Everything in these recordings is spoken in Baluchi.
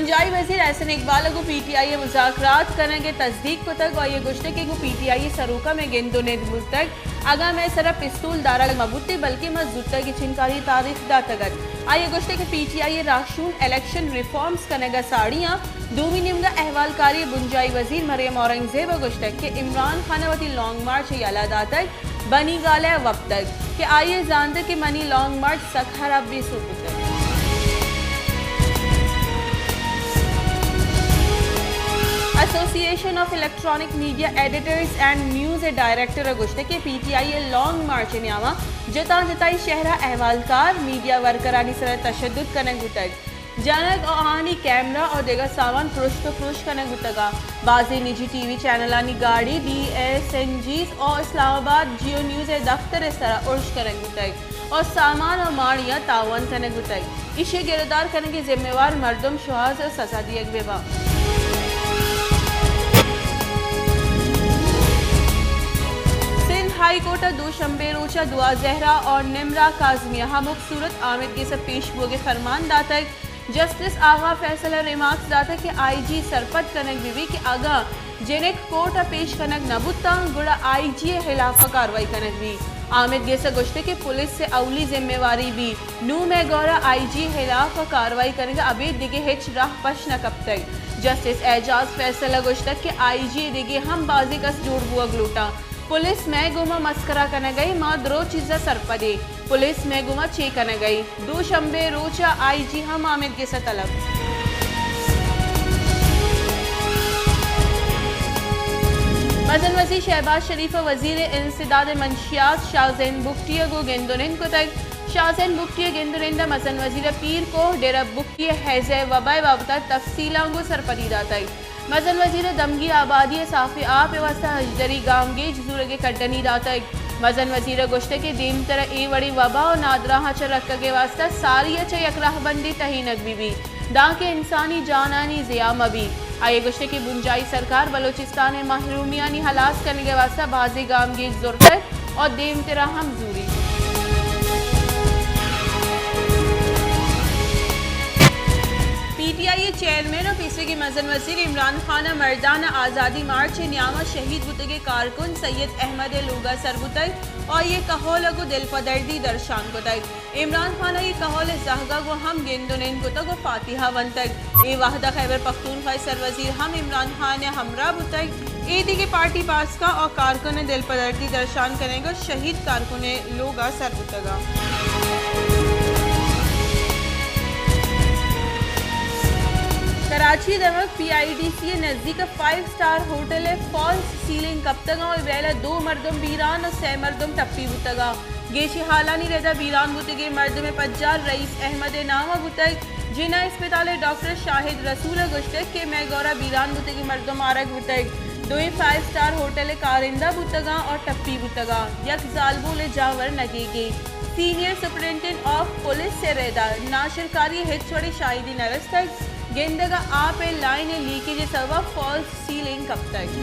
بنجاہی وزیر احسن اقبال ءَ گوں پی ٹی آئی ءِ مذاکرات کنگ ءِ تصدیق کتگ ءُ آئی ءَ گوشتگ کہ گوں پی ٹی آئی ءِ سروک ءَ مئے گند ءُ ند بوتگ، اگاں مئے سرا پستول دارگ مہ بوتیں، بلکیں ما زوتگ گچین کاری ءِ تاریخ داتگ ات۔ آئی ءَ گوشتگ کہ پی ٹی آئی ءِ راہشون الیکشن ریفارمز کنگ ءَ ساڑی آں۔ دومی نیمگ ءَ احوالکاری ءِ بنجاہی وزیر مریم اورنگزیب ءَ گوشتگ کہ عمران خان ءَ وتی لانگ مارچ ءِ یلہ داتگ، بنی گالہ ءَ وپتگ کہ آئی ءَ زانتگ کہ منی لانگ مارچ سک ہراب بے سوب بوتگ۔ ایسوسی ایشن of electronic media editors and news ءِ ڈائریکٹر ءَ گوشتگ کہ پی ٹی آئی ءِ لانگ مارچ ءِ نیاما جتاں جتائی شہر ءَ احوالکار، میڈیا ورکرانی سرا تشدد کنگ بوتگ۔ جنگ ءُ آہانی کیمرہ ءُ دگہ سامان پرشت ءُ پروش کنگ بوتگ ءُ بازیں نجی ٹی وی چینلانی گاڑی، ڈی ایس این جیز ءُ اسلام آباد جیو نیوز ءِ دفتر ءِ سرا ارش کنگ بوتگ ءُ سامان ءُ ماڑیاں تاوان کنگ بوتگ۔ ایشی ءِ گرودار کنگ ءِ ذمہ وار مردم شوہاز ءُ سزا دیگ بہ باں۔ سندھ ہائی کورٹ ءَ دوشنبے روچ ءَ دوا زہرا ءُ نمرا کاظمی ءَ ہمک صورت آمید گس ءَ پیش بوگ ءِ فرمان داتگ۔ جسٹس آغا فیصل ءَ ریمارکس داتگ کہ آئی جی سرپد کنگ بہ بیت کہ اگاں جنک کورٹ ءَ پیش کنگ نہ بوتاں، گڑا آئی جی ءِ ہلاف ءَ کاروائی کنگ بیت۔ آمید گس ءَ گوشتگ کہ پولیس ءِ اولی ذمہ واری بیت، نوں مئے گورا آئی جی ءِ ہلاف ءَ کاروائی کنگ ءَ ابید دگہ ہچ راہ پش نہ کپتگ۔ جسٹس اعجاز فیصل ءَ گوشتگ کہ آئی جی ءِ دگہ ہم بازیں کس جوڑ بوگ لوٹاں۔ پولیس مئے گوما مسکرا کنگ ءَ، ما درو چیز ءَ سرپد ایں۔ پولیس مئے گوما چے کنگ ءَ؟ دوشنبے روچ ءَ آئی جی ہم آمید گس ءَ طلب۔ مزن وزیر شہباز شریف ءَ وزیر انسداد منشیات شاہ زین بگٹی ءَ گوں گند ءُ نند کتگ۔ شاہ زین بگٹی ءِ گند ءُ نند ءَ مزن وزیر ءَ پیر کوہ ڈیرہ بگٹی ءِ ہیضہ ءِ وبا ءِ بابت ءَ تفصیلاں گوں سرپدی داتگ۔ مزن وزیر ءَ دمگی آبادی ءَ صافیں آپ ءِ واستہ ہژدری گامگیج زورگ ءِ کڈنی داتگ۔ مزن وزیر ءَ گوشتگ کہ دیمتر ءَ اے وڑیں وبا ءُ نادراہاں چہ رکگ ءِ واستہ ساری ءَ چہ یک راہبندے ٹہینگ بہ بیت، دانکہ انسانی جانانی ضیاع مہ بیت۔ آئی ءَ گوشتگ کہ بنجاہی سرکار بلوچستان ءِ محرومیانی ہلاس کنگ ءِ واستہ بازیں گامگیج زرتگ ءُ دیمترا ہم زوریت۔ پی ٹی آئی ءِ چیئرمین ءُ پیسریگیں مزن وزیر عمران خان ءَ مردان ءَ آزادی مارچ ءِ نیام ءَ شہید بوتگیں کارکن سید احمد ءِ لوگ ءَ سر بوتگ ءُ آئی ءِ کہول ءَ گوں دلپدردی درشان کتگ۔ عمران خان ءَ آئی ءِ کہول ءِ زہگ ءَ گوں ہم گند ءُ نند کتگ ءُ فاتحہ ونتگ۔ اے وہد ءَ خیبر پختونخوا ءِ سروزیر ہم عمران خان ءِ ہمراہ بوتگ۔ اے دگہ پارٹی باسکاں ءُ کارکن ءِ دلپدردی درشان کنگ ءَ شہید کارکن ءِ لوگ ءَ سر بوتگ اَنت۔ کراچی ءِ دمگ پی آئی ڈی سی ءِ نزیک ءَ فائیو اسٹار ہوٹل ءِ فالس سیلنگ کپتگ اَنت ءُ اے ویل ءَ دو مردم بیران ءُ سئے مردم ٹپی بوتگ اَنت۔ گیشیں ہالانی رد ءَ بیران بوتگیں مردم ءِ پجار رئیس احمد ءِ نام ءَ بوتگ۔ جناح اسپتال ءِ ڈاکٹر شاہد رسول ءَ گوشتگ کہ مئے گور ءَ بیران بوتگیں مردم آرگ بوتگ۔ دوئیں فائیو اسٹار ہوٹل ءِ کارندہ بوتگ اَنت ءُ ٹپی بوتگ اَنت۔ یک زالبول ءِ جان ورنگیگیں۔ سینئر سپرنٹنڈنٹ آف پولیس ءِ رد ءَ ناشرکاری ءِ ہچ وڑیں شاہدی نہ رستگ۔ گندگ ءَ آپ ءِ لائن ءِ لیکیج ءِ سبب ءَ فالس سیلنگ کپتگ۔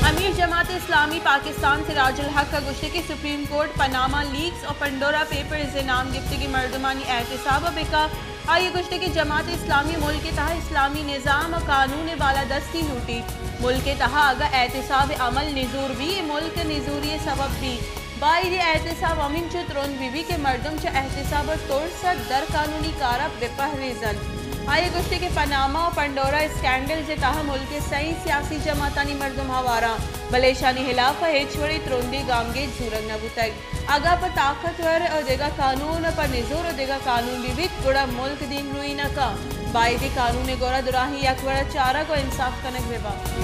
امیر جماعت اسلامی پاکستان سراج الحق ءَ گوشتگ کہ سپریم کورٹ پاناما لیکس ءُ پنڈورا پیپرز ءِ نام گپتگیں مردمانی احتساب ءَ بکن۔ آئی ءَ گوشتگ کہ جماعت اسلامی ملک ءِ تہا اسلامی نظام ءُ قانون ءِ بالادستی لوٹیت۔ ملک ءِ تہا اگاں احتساب ءِ عمل نزور بیت، اے ملک ءِ نزوری ءِ سبب بیت۔ باید احتساب ہمینچو ترند بہ بیت کہ مردم چہ احتساب ءُ ترس ءَ در قانونی کار ءَ بہ پہریزنت۔ آئی ءَ گوشتگ کہ پاناما ءُ پنڈورا اسکینڈلز ءِ تہا ملک ءِ سئیں سیاسی جماعتانی مردم ہوار اَنت، بلے اشانی ہلاف ءَ ہچ وڑیں ترندیں گامگیج زورگ نہ بوتگ۔ اگاں پہ طاقتور ءُ دگہ قانون ءَ پہ نزور ءُ دگہ قانون بہ بیت، گڑا ملک دیمروئی نہ کنت۔ بایدیں قانون ءِ گورا دراہیں یک وڑا چارگ ءُ انصاف کنگ بہ بنت۔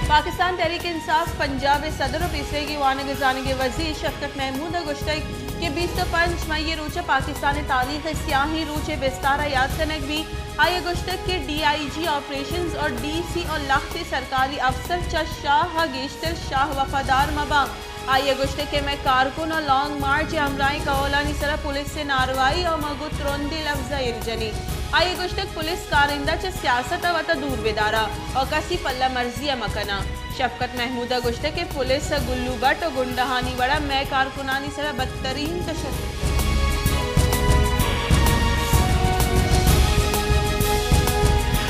پاکستان تحریک انصاف پنجاب ءِ صدر ءُ پیسریگیں وانگ ءُ زانگ ءِ وزیر شفقت محمود ءَ گوشتگ کہ بیست ءُ پنچ مئی ءِ روچ ءَ پاکستان ءِ تاریخ ءِ سیاہیں روچے بستار ءَ یات کنگ بیت۔ آئی ءَ گوشتگ کہ ڈی آئی جی آپریشنز ءُ ڈی سی ءُ لہتے سرکاری افسر چہ شاہ ءَ گیشتر شاہ وفادار مہ باں۔ آئی ءَ گوشتگ کہ مئے کارکن ءَ لانگ مارچ ءِ ہمراہیں کہولانی سرا پولیس ءِ ناروائی ءَ ما گوں ترندیں لبز ءَ ایر جنیں۔ آئی ءَ گوشتگ پولیس کارندہ چہ سیاست ءَ وتا دور بداراں ءُ کسی پلہ مرزی ءَ مکناں۔ شفقت محمود ءَ گوشتگ کہ پولیس ءَ گلو بٹ ءُ گنڈہانی وڑا مئے کارکنانی سرا بدترین تشدد۔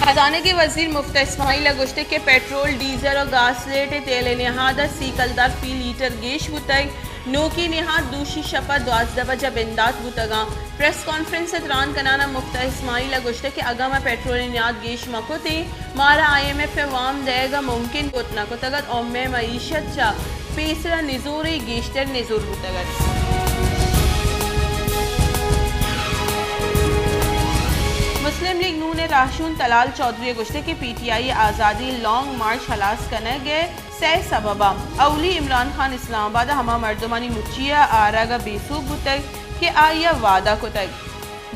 خزانگ ءِ وزیر مفتح اسماعیل ءَ گوشتگ کہ پٹرول، ڈیزل ءُ گاسلیٹ ءِ تیل ءِ نہاد ءَ سی کلدار فی لیٹر گیش بوتگ۔ نوکیں نہاد دوشی شپ ءَ دوازدہ بج ءَ بندات بوتگ اَنت۔ پریس کانفرنس ءَ تران کنان ءَ مفتح اسماعیل ءَ گوشتگ کہ اگاں ما پٹرول ءِ نہاد گیش مہ کتیں، مارا آئی ایم ایف ءِ وام دئیگ ءَ ممکن کت نہ کتگ ات ءُ مئے معیشت چہ پیسر ءَ نزورے گیشتر نزور بوتگ ات۔ مسلم لیگ نون ءِ راہشون طلال چوہدری ءَ گوشتگ کہ پی ٹی آئی ءِ آزادی لانگ مارچ ہلاس کنگ ءِ سئے سبب ءَ اولی عمران خان اسلام آباد ءَ ہما مردمانی مچی ءَ آرگ ءَ بے سوب بوتگ کہ آئی ءَ وعدہ کتگ۔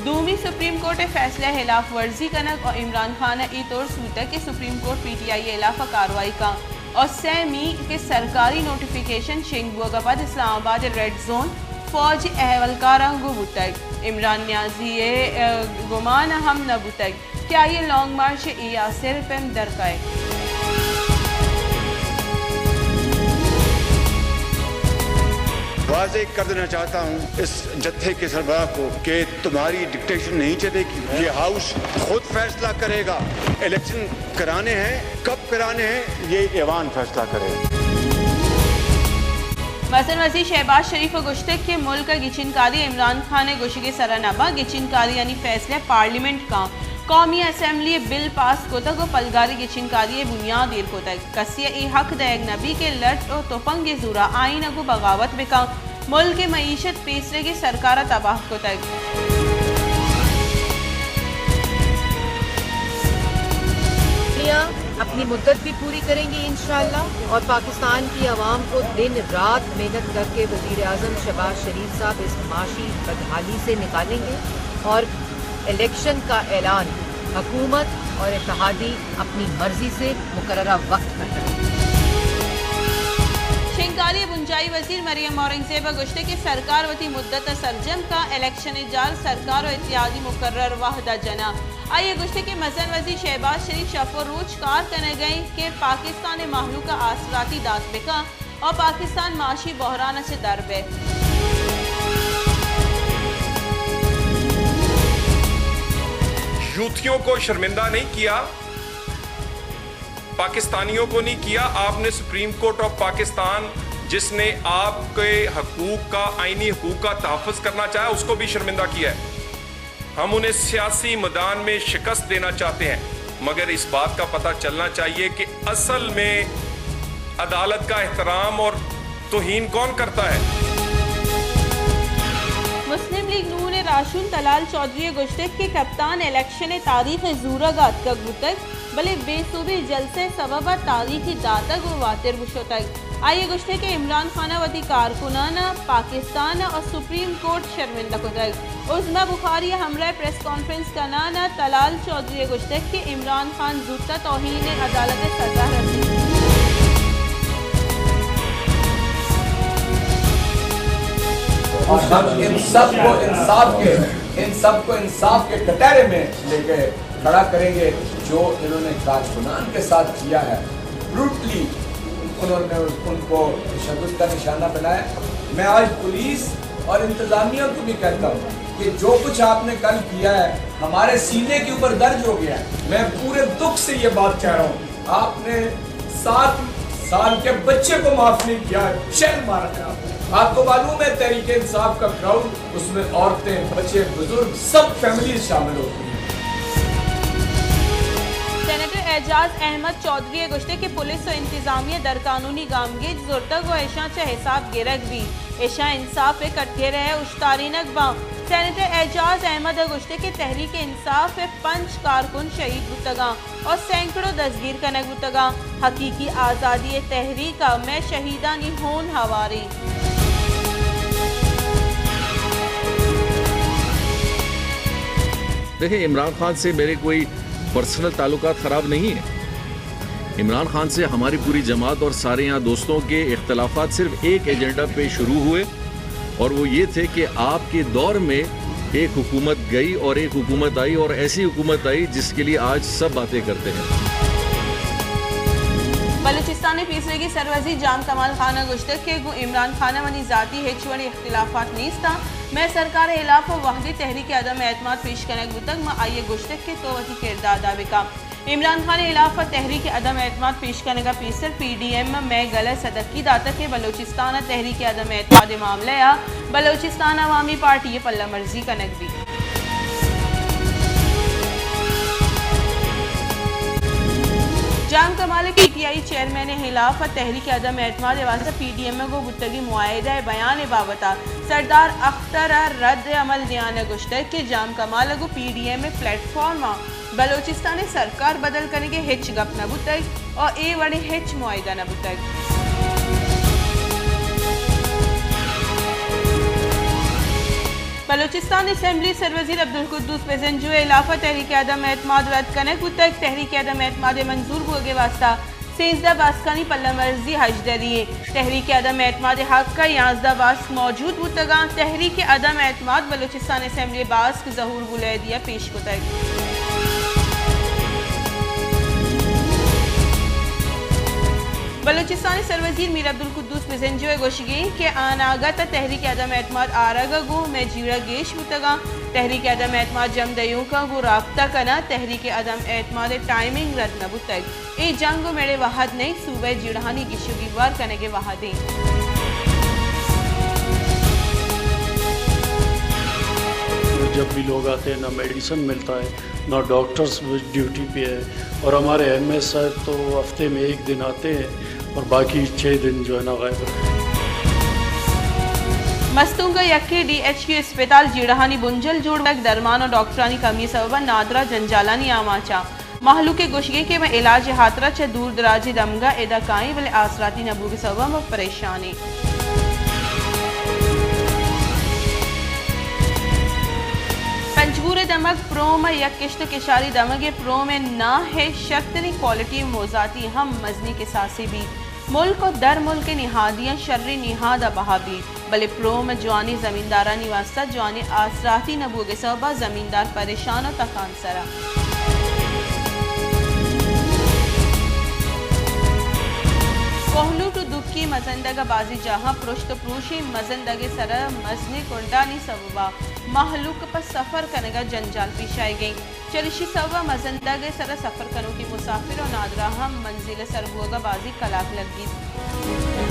دومی، سپریم کورٹ ءِ فیصلہ ءِ ہلاف ورزی کنگ ءُ عمران خان ءَ اے ترس بوتگ کہ supreme court P T I ءِ ہلاف ءَ کاروائی کنت ءُ سیمی کہ سرکاری نوٹیفکیشن شنگ بوگ ءَ پد اسلام آباد ءِ ریڈ زون فوج ءِ اہلکاراں گوں بوتگ، عمران نیازی ءِ، ءَ، گمان ہم نہ بوتگ کہ آئی ءِ لانگ مارچ ءِ اے آسر پیم در کئیت۔ واضح کر دینا چاہتا ہوں اس جتھے کے سربراہ کو کہ تمہاری ڈکٹیشن نہیں چلے گی، یہ ہاؤس خود فیصلہ کرے گا۔ الیکشن کرانے ہیں، کب کرانے ہیں، یہ ایوان فیصلہ کرے گا۔ مزن وزیر شہباز شریف ءَ گوشتگ کہ ملک ءَ گچین کاری عمران خان ءِ گوشگ ءِ سرا نہ باں، گچین کاریانی فیصلہ پارلیمنٹ کنت۔ قومی اسمبلی ءَ بل پاس کتگ ءُ پلگاری گچین کاری ءِ بنیاد ایر کتگ۔ کسے ءَ اے حق دئیگ نہ بیت کہ لٹ ءُ تپنگ ءِ زور ءَ آئین ءَ گوں بغاوت بہ کنت۔ ملک ءِ معیشت پیسریگیں سرکار ءَ تباہ کتگ۔ اپنی مدت بھی پوری کریں گے انشاءاللہ، اور پاکستان کی عوام کو دن رات محنت کر کے وزیر اعظم شہباز شریف صاحب اس معاشی بدحالی سے نکالیں گے، اور الیکشن کا اعلان حکومت اور اتحادی اپنی مرضی سے مقررہ وقت پر کریں۔ شنگکاری ءِ بنجاہی وزیر مریم اورنگزیب ءَ گوشتگ کہ سرکار وتی مدت ءَ سرجم کنت، الیکشن ءِ جار سرکار ءُ اتحادی مقرر وھد ءَ جناں۔ آئی ءَ گوشتگ کہ مزن وزیر شہباز شریف شپ ءُ روچ کار کنگ ءَ اِنت کہ پاکستان ءِ مھلوک ءَ آسراتی دات بہ کنت ءُ پاکستان معاشی بحران ءَ چہ در بیت۔ یوتھیوں کو شرمندہ نہیں کیا، پاکستانیوں کو نہیں کیا۔ آپ نے سپریم کورٹ آف پاکستان، جس نے آپ کے حقوق کا، آئینی حقوق کا تحفظ کرنا چاہا، اس کو بھی شرمندہ کیا ہے۔ ہم انہیں سیاسی میدان میں شکست دینا چاہتے ہیں، مگر اس بات کا پتہ چلنا چاہیے کہ اصل میں عدالت کا احترام اور توہین کون کرتا ہے؟ مسلم لیگ نون ءِ راہشون طلال چوہدری ءَ گوشتگ کہ کپتان الیکشن ءِ تاریخ ءِ زورگ ءَ اتکگ بوتگ، بلے بے سوبیں جلسہ ءِ سبب ءَ تاریخ ءِ داتگ ءُ واتر بوت شتگ۔ آئی ءَ گوشتگ کہ عمران خان ءَ وتی کارکنان ءَ پاکستان ءَ سپریم کورٹ ءَ شرمندہ کتگ۔ عظمی بخاری ءِ ہمراہ ءَ پریس کانفرنس کنان ءَ طلال چوہدری ءَ گوشتگ کہ عمران خان زوت ءَ توہین عدالت ءِ سزا رسیت۔ ہم ان سب کو انصاف کے، ان سب کو انصاف کے کٹہرے میں لے کے کھڑا کریں گے۔ جو انہوں نے کارکنان کے ساتھ کیا ہے، بروٹلی انہوں نے ان کو تشدد کا نشانہ بنایا۔ میں آج پولیس اور انتظامیہ کو بھی کہتا ہوں کہ جو کچھ آپ نے کل کیا ہے، ہمارے سینے کے اوپر درج ہو گیا ہے۔ میں پورے دکھ سے یہ بات کہہ رہا ہوں، آپ نے سات سال کے بچے کو معاف نہیں کیا، شہر مارا ہے آپ نے۔ آپ کو معلوم ہے تحریک انصاف کا کراؤڈ، اس میں عورتیں، بچے، بزرگ، سب فیملیز شامل ہوتی ہیں۔ سینیٹر اعجاز احمد چوہدری ءَ گوشتگ کہ پولیس ءُ انتظامیہ در قانونی گامگیج زرتگ ءُ اشاں چہ حساب گرگ بیت، اشاں انصاف ءِ کٹگرے ءَ اوشتارینگ باں۔ سینیٹر اعجاز احمد ءَ گوشتگ کہ تحریک انصاف ءِ پنچ کارکن شہید بوتگ اَنت ءُ سینکڑوں دزگیر کنگ بوتگ اَنت۔ حقیقی آزادی ءِ تحریک ءَ مئے شہیدانی ہون ہوار اِنت۔ دیکھیں، عمران خان سے میرے کوئی پرسنل تعلقات خراب نہیں ہیں۔ عمران خان سے ہماری پوری جماعت اور سارے یہاں دوستوں کے اختلافات صرف ایک ایجنڈا پہ شروع ہوئے، اور وہ یہ تھے کہ آپ کے دور میں ایک حکومت گئی اور ایک حکومت آئی اور ایسی حکومت آئی جس کے لیے آج سب باتیں کرتے ہیں۔ بلوچستان ءِ پیسریگیں سروزیر جام کمال خان ءَ گوشتگ کہ گوں عمران خان ءَ منی ذاتی ہچ وڑیں اختلافات نیست اَنت۔ مئے سرکار ءِ ہلاپ ءَ وہدے تحریک عدم اعتماد پیش کنگ بوتگ، ما آئی ءَ گوشتگ کہ تو وتی کرد ءَ ادا بکن۔ عمران خان ءِ ہلاپ ءَ تحریک عدم اعتماد پیش کنگ ءَ پیسر پی ڈی ایم ءَ مئے گل ءَ سدکی داتگ کہ بلوچستان ءَ تحریک عدم اعتماد ءِ معاملہ ءَ بلوچستان عوامی پارٹی ءِ پلہ مرزی کنگ بیت۔ جام کمال ءِ پی ٹی آئی چیئرمین ءِ ہلاپ ءَ تحریک عدم اعتماد ءِ واستہ پی ڈی ایم ءَ گوں بوتگیں معاہدہ ءِ بیان ءِ بابت ءَ سردار اختر ءَ رد عمل دیان ءَ گوشتگ کہ جام کمال ءَ گوں پی ڈی ایم ءِ پلیٹ فارم ءَ بلوچستان ءِ سرکار بدل کنگ ءِ ہچ گپ نہ بوتگ ءُ اے وڑیں ہچ معاہدہ نہ بوتگ۔ بلوچستان اسمبلی ءِ سروزیر عبدالقدوس بزنجو ءِ ہلاپ ءَ تحریک عدم اعتماد رد کنگ بوتگ۔ تحریک عدم اعتماد ءِ منظور بوگ ءِ واستہ سیزدہ باسکانی پلہ مرزی ہژدری اِنت۔ تحریک عدم اعتماد ءِ حق ءَ یازدہ باسک موجود بوتگ اَنت۔ تحریک عدم اعتماد بلوچستان اسمبلی ءِ باسک ظہور بلیدی ءَ پیش کتگ۔ بلوچستان ءِ سروزیر میر عبدالقدوس بزنجو ءِ گوشگ اِنت کہ اناگت ءَ تحریک عدم اعتماد آرگ ءَ گوں مئے جیڑہ گیش بوتگ اَنت۔ تحریک عدم اعتماد جم دیونکاں گوں رابطہ کناں۔ تحریک عدم اعتماد ءِ ٹائمنگ رد نہ بوتگ۔ اے جنگ ءِ مڑ ءِ وہد نہ اِنت، صوبہ ءِ جیڑہانی گیش ءُ گیوار کنگ ءِ وہد اِنت۔ جب بھی لوگ آتے ہیں، نہ میڈیسن ملتا ہے، نہ ڈاکٹرز ڈیوٹی پہ ہے، اور ہمارے ایم اے صاحب تو ہفتے میں ایک دن آتے ہیں اور باقی چھ دن جو ہے نا غائب رہتے ہیں۔ مستونگ ءِ یکیں ڈی ایچ کیو اسپتال جیڑہانی بنجل جوڑ بوتگ، درمان ءُ ڈاکٹرانی کمی ءِ سبب ءَ نادراہ جنجالانی آماچ اَنت۔ مہلوک ءِ گوشگ اِنت کہ مئے علاج ءِ ہاترا چہ دور دراجیں دمگ ءَ ادا کائیں، بلے آسراتی نہ بوگ ءِ سبب ءَ ما پریشان ایں۔ پنجگور ءِ دمگ پروم ءِ یک کشت ءُ کشاری دمگ ءَ پروم ءِ ناہ ءِ شرتریں کوالٹی ءِ موضاعاتی ہم مزنیں کساسے بیت۔ ملک ءُ درملک ءِ نہادیاں شریں نہاد ءَ بہا بیت۔ بلے پروم ءِ جوانیں زمیندارانی واستہ جوانیں آسراتی نہ بوگ ءِ سبب ءَ زمیندار پریشان ءُ تکانسر اَنت۔ کوہنوٹ ءُ دکی مزندگ ءَ بازیں جاہاں پرشت ءُ پروشیں مزندگ ءِ سر ءَ مزنیں کنڈانی سبب ءَ مہلوک ءَ پہ سفر کنگ ءَ جنجال پیش آیگ ءَ اِنت۔ چریشی سبب ءَ مزندگ ءِ سر ءَ سفر کنوکیں مسافر ءُ نادراہاں منزل ءَ سر بوگ ءَ بازیں کلاک لگیت۔